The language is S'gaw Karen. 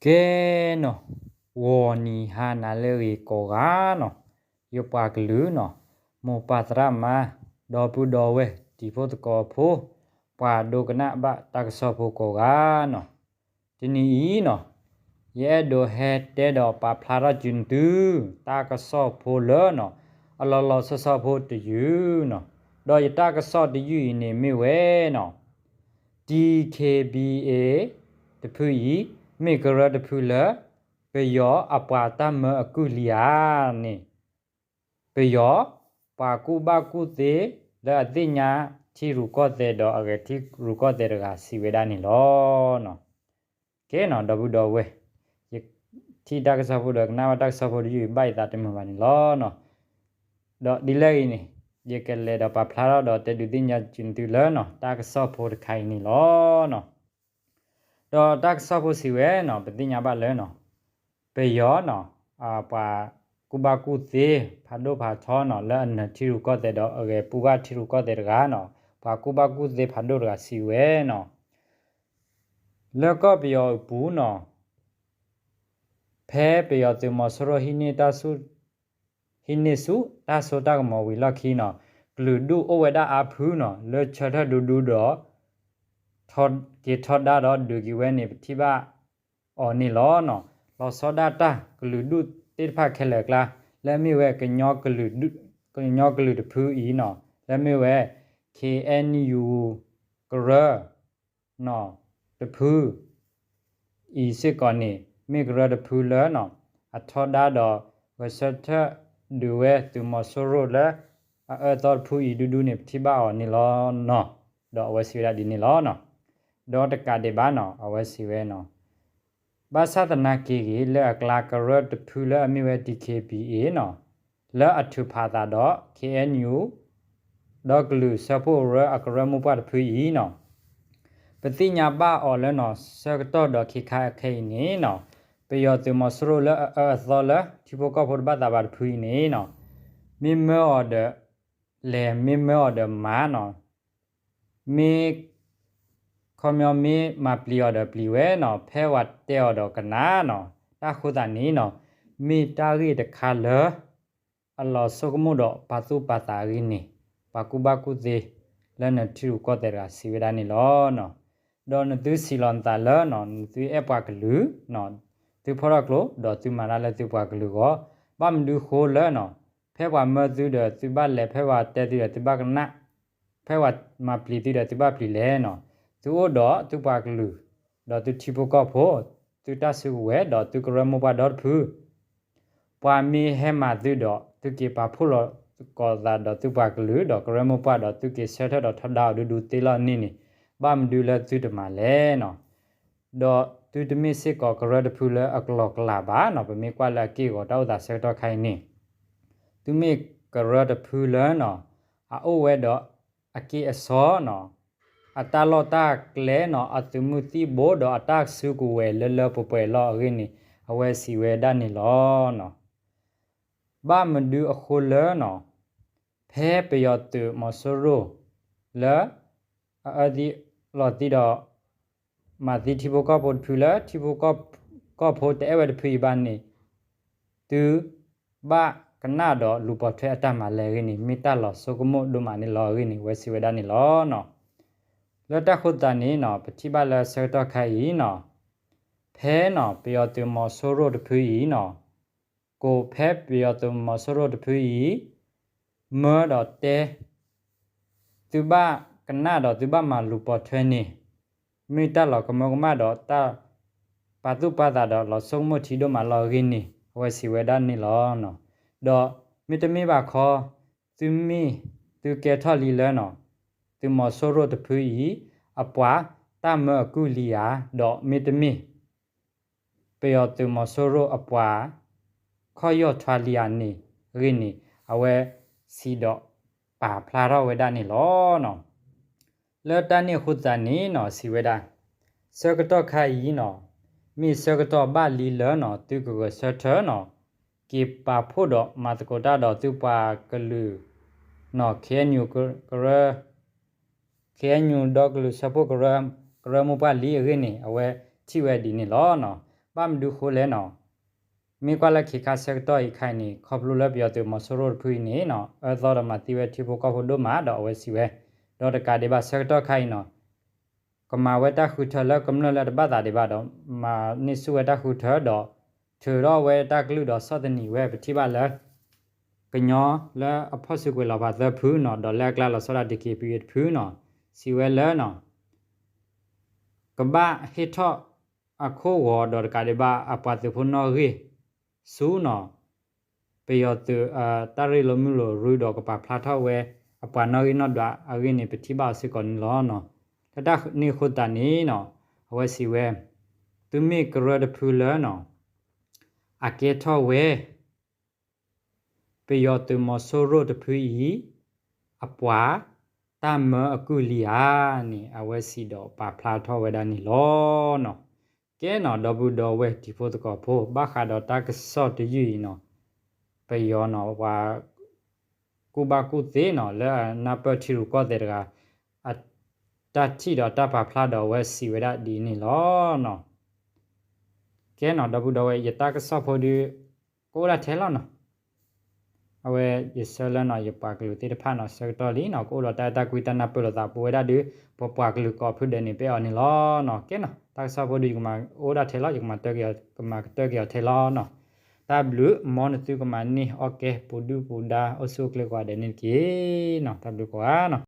ကဲနီၤ, ဂီၤနံၤဟါနၤလၢအဂ့ၤကိးဂၤနီၤ, ယပှၤကလုာ်နီၤ, မိၢ်ပၢ်သရၣ်မါ, ဒီပုၢ်ဒီဝဲၢ် တံၤဖိသကိးဖိ, ပှၤဒိကနၣ်ဘၣ်တၢ်ကစီၣ်ဖိကိးဂၤနီၤ, တနံၤအံၤနီၤ, ယအဲၣ်ဒိးဟဲတဲဒီးပာ်ဖျါထီၣ်စုနသု တၢ်ကစီၣ်ဖိလၢနီၤ, အလီၤလီၤဆီဆီဖိတယုၢ်နီၤ, ဒီးယတၢ်ကစီၣ်တယုၢ်အံၤန့ၣ်မ့ၢ်ဝဲနီၤ DKBA တဖုအံၤ မ့ၢ်ကရၢတဖုလၢ ပယီၤအပှၤတၢ်မၢအကုၢ်လံဧါန့ၣ်, ပယီၤ ပှၤကူၣ်ဘၣ်ကူၣ်သ့ လၢအသ့ၣ်ညါထံရူၢ်ကီၢ်သဲးဒီးအဂဲၤထံရူၢ်ကီၢ်သဲးတဂၤစံးဝဲဒၣ်န့ၣ်လီၤ. ကဲနီၤ ဒီပုၢ်ဒီဝဲၢ်, ယထံၣ်တၢ်ကစီၣ်ဖိဒီးကနၣ်ဘၣ်တၢ်ကစီၣ်ဖိတယုၢ်အံၤ ဘၣ်ယသးတမုာ်ဘၣ်န့ၣ်လီၤ. ဒီးဒ်လဲၣ်ဂ့ၤန့ၣ်, ယကလဲၤဒီးပာ်ဖျါထီၣ်ဒီးတဲဒုးသ့ၣ်ညါစုနသုလၢနီၤ တၢ်ကစီၣ်ဖိတခါအံၤန့ၣ်လီၤ. ဒီးတၢ်ကစီၣ်ဖိစံးဝဲနီၤ ပသ့ၣ်ညါဘၣ်လၢနီၤ, ပယီၤနီၤ, ပှၤကူၣ်ဘၣ်ကူၣ်သ့ ဖးဒိၣ်ဖးထီနီၤ လၢအနၢၤထံရူၢ်ကီၢ်သဲးဒီးအဂဲၤပူၤဘၣ်ထံရူၢ်ကီၢ်သဲးတဂၤနီၤ, ပှၤကူၣ်ဘၣ်ကူၣ်သ့ဖးဒိၣ်တဂၤစံးဝဲနီၤ လၢကီၢ်ပယီၤအပူၤနီၤ, ဖဲပယီၤသုးမီၤစိရိၤဟံးန့ၢ်တၢ်ဆူၣ်, ဟံးန့ၢ်ဆူၣ်တၢ်စိတၢ်ကမီၤဝံၤလီၢ်ခံနီၤ, ကလုာ်ဒူၣ်အိၣ်ဝဲဒၣ်အါဖုနီၤ လၢဆၢထၢၣ်ဒူဒူဒီး ထီ, က့ၤထီဒါဒီးဒုးက့ၤဝဲန့ၣ် ပထံၣ်ဘၣ်အီၤန့ၣ်လီၤနီၤ. လီၤဆီဒၣ်တၢ်ကလုာ်ဒူၣ်သ့ၣ်တဖၣ်ခဲလၢာ်အကျါ လၢအမ့ၢ်ဝဲ ကညီကလုာ်တဖုအံၤနီၤ, လၢအမ့ၢ်ဝဲ KNU ကရၢ နီၤ, တဖု အံၤစ့ၢ်ကီးန့ၣ် မ့ၢ်ကရၢတဖုလၢနီၤ, အထီဒါဒီး ဂဲၤဆၢထၢၣ်ဒုးဝဲသုးမီၤစိရိၤလၢ အအၢအသီတဖုအံၤဒူဒူန့ၣ် ပထံၣ်ဘၣ်အီၤန့ၣ်လီၤနီၤ. ဒီးအဝဲစံးဝဲဒၣ်ဒ်န့ၣ်လီၤနီၤ. ဒီးတကးဒံးဘၣ်နီၤ အဝဲစံးဝဲနီၤ ဘၣ်ဆၣ်သနာ်က့ဂ့ၤ လၢအကျါကရၢတဖုလၢအမ့ၢ်ဝဲ DKBA နီၤ, လၢအထုးဖးအသးဒီး KNU ဒီးကလုာ်စၢဖှိၣ်ကရၢအကရၢမိၢ်ပှၢ်တဖုအံၤနီၤ, ပသ့ၣ်ညါဘၣ်အီၤလၢနီၤ ဆၢကတီၢ်ဒီးခဲခါခဲအံၤန့ၣ်နီၤ, ပယီၤသုးမီၤစိရိၤလၢအအၢအသီလၢထံဖိကီၢ်ဖိတဘၣ်သးဘၣ်တဖုအံၤန့ၣ်နီၤ, မ့ၢ်မၢအီၤဒီး လဲၤမ့ၢ်မၢအီၤဒီးမၤနီၤ, မ့ၢ် ခီပညီမ့ၢ်မၤပျံၤအီၤဒီးပျံၤဝဲနီၤ, ဖဲဝဲတဲအီၤဒီးကနၣ်နီၤ, တၢ်ဃိသးန့ၣ်နီၤ, မ့ၢ်တၢ်ဂ့ၢ်တခါလၢ အလီၤဆိကမိၣ်ဒီးပာ်သူၣ်ပာ်သးအဂ့ၢ်န့ၣ်, ပှၤကူၣ်ဘၣ်ကူၣ်သ့ လၢနထံရူၢ်ကီၢ်သဲးတဂၤစံးဝဲဒၣ်န့ၣ်လီၤ. ဒီးနသုစံးလီၤနသးလၢနီၤ, နသုအဲၣ်ပှၤကလုာ်, သုဖီၣ်ထီၣ်ကျိ ဒီးသုမၤတၢ်လၢသုပှၤကလုာ်အဂီၢ်, ဘၣ်မနုၤဃိလၢနီၤ, ဖဲပှၤမၢသုဒီးသုဘၣ်လဲၤ, ဖဲပှၤတဲသုဒီးသုဘၣ်ကနၣ်, ဖဲပှၤမၤပျံၤသုဒီးသုဘၣ်ပျံၤလဲၣ်နီၤ, သုအိၣ်ဒီးသုပှၤကလုာ်, ဒီးသုထံဖိကီၢ်ဖိ, သုတၢ်စုကဝဲၤ, ဒီးသုကရၢမိၢ်ပှၢ်ဒီတဖု ပှၤမ့ၢ်ဟဲမၤသုဒီး သုက့ၤပာ်ဖှိၣ်လီၤသကိးသးဒီးသုပှၤကလုာ် ဒီးကရၢမိၢ်ပှၢ်ဒီး သုက့ၤဆၢထၢၣ်ဒီးထီဒါအီၤဒူဒူသ့လီၤန့ၣ်န့ၣ်, ဘၣ်မနုၤလၢသုတမၤလဲၣ်နီၤ. ဒီးသုတမ့ၢ်စ့ၢ်ကီးကရၢတဖုလၢအကလီကလးဘၣ်နီၤ, ပမ့ၢ်ကွၢ်လၢအက့ၢ်အဂီၤတၢ်အိၣ်သးဆၢကတီၢ်ခါအံၤန့ၣ်, သုမ့ၢ်ကရၢတဖုလၢနီၤ, အအိၣ်ဝဲဒီးအက့ၢ်အစီနီၤ, အတၢ်လီၢ်တၢ်ကျဲနီၤ, အသုးမုၢ်သံၣ်ဘိ ဒီးအတၢ်စုကဝဲၤလၢလၢပှဲၤပှဲၤလီၤအဂ့ၢ်န့ၣ် အဝဲစံးဝဲဒၣ်န့ၣ်လီၤ. ဘၣ်မနုၤအဃိလၢနီၤ, ဖဲပယီၤသုးမီၤစိရိၤ လၢ အအၢသံလီၤသံဒီး မၤသံထံဖိကီၢ်ဖိတဖုလၢ ထံဖိကီၢ်ဖိတအဲၣ်ဝဲတဖုအံၤဘၣ်န့ၣ်, သုဘၣ်ကနၣ်ဒီးလူၤပိာ်ထွဲအတၢ်မၤလဲၣ်အဂ့ၢ်န့ၣ် မ့ၢ်တၢ်လီၤဆိကမိၣ်ဒိၣ်မးန့ၣ်လီၤအဂ့ၢ်န့ၣ် အဝဲစံးဝဲဒၣ်န့ၣ်လီၤ. လၢတၢ်ဃိသတးန့ၣ်နီၤ, ပထံၣ်ဘၣ်လၢဆၢကတီၢ်ခါအံၤနီၤ, ဖဲနီၤ ပယီၤသုးမီၤစိရိၤတဖုအံၤနီၤ, ကိးဖဲပယီၤသုးမီၤစိရိၤတဖုအံၤ မၢဒီးတဲ သုဘၣ်ကနၣ်ဒီးသုဘၣ်မၤလူၤပိာ်ထွဲန့ၣ်, မ့ၢ်တၢ်လီၤကမၢကမၣ်ဒီးတၢ်ပာ်သူၣ်ပာ်သးဒီးလီၤဆိကမိၣ်ထံဒိၣ်မးလီၤအဂ့ၢ်န့ၣ် အဝဲစံးဝဲဒၣ်န့ၣ်လီၤ. ဒီးမ့တမ့ၢ်ဘၣ်ခီ, သုမ့ၢ်သုကဲထီၣ်လံလၢနီၤ, သုးမီၤစိရိၤတဖုအံၤ အပှၤတၢ်မၢအကုၢ်လံဧါ, ဒီးမ့တမ့ၢ် ပယီၤသုးမီၤစိရိၤအပှၤ ခီၣ်ယီၢ်ထွါလံဧါန့ၣ်အဂ့ၢ်န့ၣ် အဝဲစံးဒီးပာ်ဖျါထီၣ်ဝဲဒၣ်န့ၣ်လီၤ. လၢတၢ်န့ၣ်အဃိသတးန့ၣ်နီၤ စံးဝဲဒၣ်, ဆၢကတီၢ်ခါအံၤနီၤ, မ့ၢ်ဆၢကတီၢ်ဘၣ်လံလၢနီၤ သုကဂဲၤဆၢထၢၣ်နီၤ, က့ၤပာ်ဖှိၣ်ဒီးမၤသကိးတၢ်ဒီးသုပှၤကလုာ်နီၤ, KNU ကရၢ KNU ဒီကလုာ်စၢဖှိၣ်ကရၢ ကရၢမိၢ်ပှၢ်လံအဂ့ၢ်န့ၣ် အဝဲထံၣ်ဝဲဒ်န့ၣ်လီၤ. ဘၣ်မနုၤဃိလဲၣ်နီၤ, မ့ၢ်ကွၢ်လၢခဲခါဆၢကတီၢ်အံၤခါအံၤန့ၣ် ခီဖျိလၢပယီၤသုးမီၤစိရိၤတဖုအံၤန့ၣ်နီၤ အၢသီဒီးမၤသံဝဲထံဖိကီၢ်ဖိဒိၣ်မးဒီးအဝဲစံးဝဲ, ဒီးတကးဒံးဘၣ်ဆၢကတီၢ်ခါအံၤနီၤ ကမၤဝဲတၢ်ဃုထၢလၢကမျၢၢ်လၢတဘၣ်သးဒံးဘၣ်ဒီး မၤန့ၢ်ဆူၣ်ဝဲတၢ်ဃုထၢဒီး ထုးထီၣ်ဝဲတၢ်ကလုၢ်ဒီးဆီၣ်သနံးဝဲ ပထံၣ်ဘၣ်လၢ ကညီလၢအဖီၣ်စုကွဲးလီၤဖးသၢဖုနီၤ ဒီးလၢအကျါလီၤဆီဒၣ် ဒီးက့ပယ့တဖုနီၤ စံးဝဲလၢ ကဘၣ်ဟ့ၣ်ထီၣ်အခိၣ်ဂီၤဒီးတကးဒံးဘၣ်အပှၤသုးဖိနီၣ်ဂံၢ်ဆူနီၤ ပယီၤသုးအတၢ်ရ့လိာ်မုာ်လိာ်ရူဒီးကပာ်ဖျါထီၣ်ဝဲ အပှၤနီၣ်ဂံၢ်နီၣ်ဒွးအဂ့ၢ်န့ၣ် ပထံၣ်ဘၣ်အီၤစ့ၢ်ကီးန့ၣ်လီၤ. လၢတၢ်န့ၣ်အဃိသတးန့ၣ်နီၤ အဝဲစံးဝဲ သုမ့ၢ်ကရၢတဖုလၢနီၤ အကဲထီၣ်ဝဲ ပယီၤသုးမီၤစိရိၤတဖုအံၤ အပှၤတၢ်မၢအကုၢ်လံဧါန့ၣ် အဝဲစံးဒီးပာ်ဖျါထီၣ်ဝဲဒၣ်န့ၣ်လီၤနီၤ. ကဲနီၤ ဒီပုၢ်ဒီဝဲၢ်တံၤဖိသကိးဖိ ဘၣ်ဃးဒီးတၢ်ကစီၣ်တယုၢ်အံၤနီၤ ပယီၤနီၤ ပှၤကူၣ်ဘၣ်ကူၣ်သ့နီၤ လၢအနၢ်ပၢၢ်ထံရူၢ်ကီၢ်သဲးတဂၤ အတၢ်ထံၣ်ဒီးတၢ်ပာ်ဖျါဒီးအဝဲစံးဝဲဒၣ်ဒ်န့ၣ်လီၤနီၤ. ကဲနီၤ ဒီပုၢ်ဒီဝဲၢ် ယတၢ်ကစီၣ်ဖိဒုး ကအိၣ်ဒၣ်ထဲလီၤနီၤ. အဝဲယဆၢလၢနီၤ ယပှၤကလုာ်သ့ၣ်တဖၣ်နီၤ ဆၢကတီၢ်လံနီၤ ကအိၣ်ဒီးတၢ်အဲၣ်တၢ်ကွံတၢ်နၢ်ပၢၢ်လိာ်သး ပဝဲဒၣ်ဒုး ပပှၤကလုာ်ကိးဖုဒဲးန့ၣ် ပအဲၣ်အီၤန့ၣ်လီၤနီၤ. ကဲနီၤ တၢ်ကစီၣ်ဖိဒုး ယကမၤအိၣ်ဒၣ်ထဲလီၤ ယကမၤကတၢၢ်က့ၤအီၤထဲလီၤနီၤ. တၢ်ဘျုး မ်နသုကမၤန့ၢ်အီၣ်ကဲ ပူၤဒုၣ်ပူၤဒါ အိၣ်ဆူၣ်အိၣ်ချ့ကိးဂၤဒဲးန့ၣ်တက့ၢ်နီၤ. တၢ်ဘျုးကိးဂၤနီၤ.